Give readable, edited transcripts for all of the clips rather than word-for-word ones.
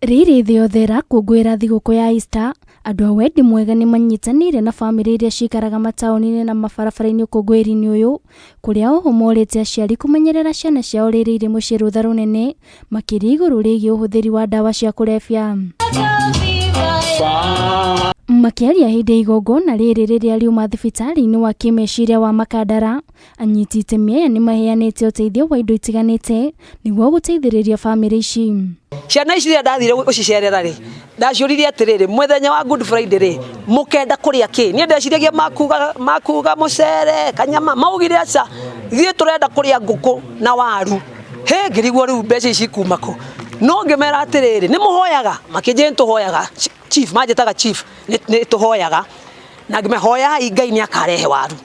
Rĩrĩ thĩ yothe ĩrakũngũĩra thigũkũ ya Easter, andũ a wendi mwega nĩ manyitanĩire na bamĩrĩ iria cikaraga mataũni-inĩ na mabarabara-inĩ ũkũngũĩri-inĩ ũyũ, kũrĩa oho morĩtie aciari kũmenyerera ciana ciao rĩrĩa irĩ mũciĩ rũtha rũnene, makĩria igũrũ rĩgiĩ ũhũthĩri wa ndawa cia kũrebia. Makĩaria hĩndĩ ya igongona rĩrĩ rĩrĩa riuma thibitarĩ-inĩ wa kĩmeciria wa Makandara, Anyiti itemi aya nĩ maheanĩte ũteithio wa indo itiganĩte nĩguo gũteithĩrĩria bamĩrĩ ici. Ciana ici rĩrĩa ndathire gũcicerera rĩ, ndaciũririe atĩrĩrĩ, mũthenya wa Good Friday rĩ, mũkenda kũrĩa kĩ? Niĩ ndeciragia makuga makuga mũcere, kanyama, maugire aca, ithuĩ tũrenda kũrĩa ngũkũ na waru. Hĩ, ngĩrigwo rĩu mbeca ici ikuma kũ? No ngĩmera atĩrĩrĩ, nĩ mũhoyaga? Makĩnjĩra nĩ tũhoyaga. Chief, manjĩtaga chief, nĩ tũhoyaga. Na ngĩmera hoyai Ngai nĩ akarehe waru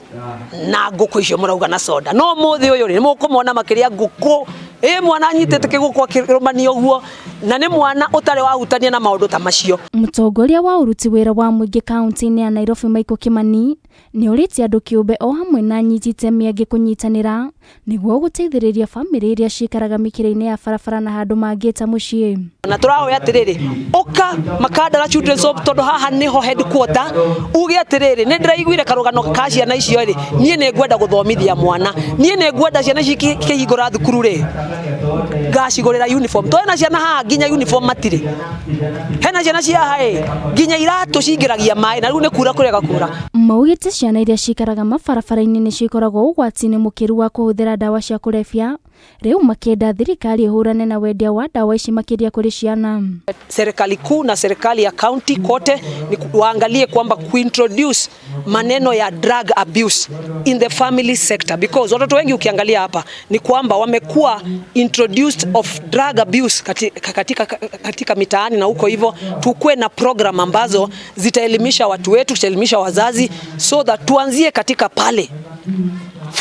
na ngũkũ icio mũrauga na soda. No mũthĩ ũyũ rĩ, nĩ mũkũmona makĩrĩa ngũkũ. Ĩ mwana anyitĩte kĩgũkũ akĩrũmania ũguo, na nĩ mwana ũtarĩ wahutania na maũndũ ta macio. Mũtongoria wa ũruti wĩra wa mũingĩ kaunti-inĩ ya Nairobi Michael Kimani nĩ orĩtie andũ kĩũmbe o hamwe na anyiti itemi angĩ kũnyitanĩra nĩguo gũteithĩrĩria bamĩrĩ iria cikaraga mĩkĩra-inĩ ya barabara na handũ mangĩ ta mũciĩ. Na tũrahoya atĩrĩrĩ, ũka Makandara Children's Home tondũ haha nĩho headquarter, uge atĩrĩrĩ, nĩ ndĩraiguire karũgano ka ciana icio rĩ, niĩ nĩ ngwenda gũthomithia mwana, niĩ nĩ ngwenda ciana ici ikĩhingũra thukuru rĩ, ngacigũrĩra uniform. Tondũ hena ciana haha nginya uniform matirĩ, hena ciana cia haha ĩ, nginya iratũ cingĩragia maĩ na rĩu nĩ kura kũrega kura. Maugĩte ciana iria cikaraga mabarabara-inĩ nĩ cikoragwo ũgwati-inĩ mũkĩru wa kũhũthĩra ndawa cia kũrebia, rĩu makĩenda thirikari ĩhũrane na wendia wa ndawa ici makĩria kũrĩ ciana. Serikali kuu na serikali ya county kote ni waangalie kwamba kuintroduce maneno ya drug abuse in the family sector because watoto wengi ukiangalia hapa ni kwamba wamekuwa introduced of drug abuse katika, katika, katika mitaani na huko hivyo, tukue na program ambazo zitaelimisha watu wetu, zitaelimisha wazazi so that tuanzie katika pale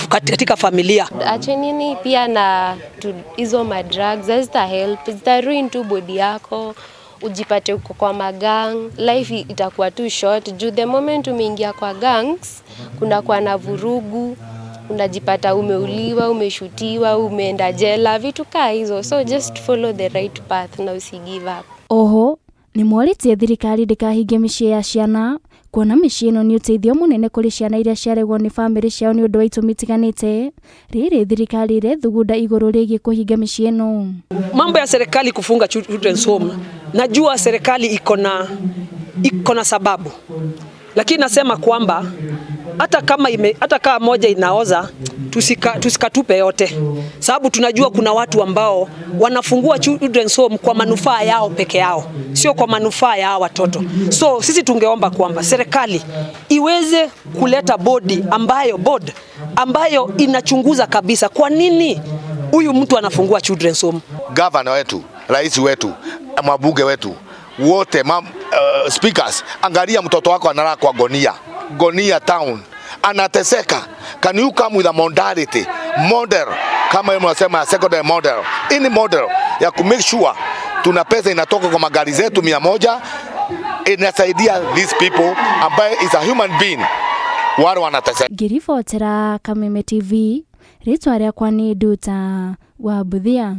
katika familia. Achenini pia na hizo madrugs hazita help, zita ruin tu body yako, ujipate uko kwa magang, life itakuwa too short juu the moment umeingia kwa gangs kuna kwa na vurugu, unajipata umeuliwa, umeshutiwa, umeenda jela, vitu kaa hizo. So just follow the right path na usi give up. Oho nĩ morĩtie thirikari ndĩkahinge mĩciĩ ya ciana kuona mĩciĩ ĩno nĩ ũteithio mũnene kũrĩ ciana iria ciaregwo nĩ bamĩrĩ ciao nĩ ũndũ wa itũmi itiganĩte. Rĩrĩ thirikari ĩrethugunda igũrũ rĩgiĩ kũhinga mĩciĩ ĩno. Mambo ya serikali kufunga children's home, najua serikali iko na sababu, lakini nasema kwamba hata kama ime, hata kama moja inaoza tusikatupe yote, sababu tunajua kuna watu ambao wanafungua children's home kwa manufaa yao peke yao, sio kwa manufaa ya watoto. So sisi tungeomba kwamba serikali iweze kuleta bodi ambayo, board ambayo inachunguza kabisa kwa nini huyu mtu anafungua children's home. Gavana wetu, rais wetu, mabunge wetu wote speakers, angalia mtoto wako analala kwa gonia, Gonia town anateseka. Can you come with a modality model kama hiyo mnasema ya secondary model, ini model ya ku make sure tuna pesa inatoka kwa magari zetu 100 inasaidia these people ambaye is a human being wale wanateseka. Ngĩribotera Kameme TV, rĩtwa rĩakwa nĩ Nduta wa Buthia.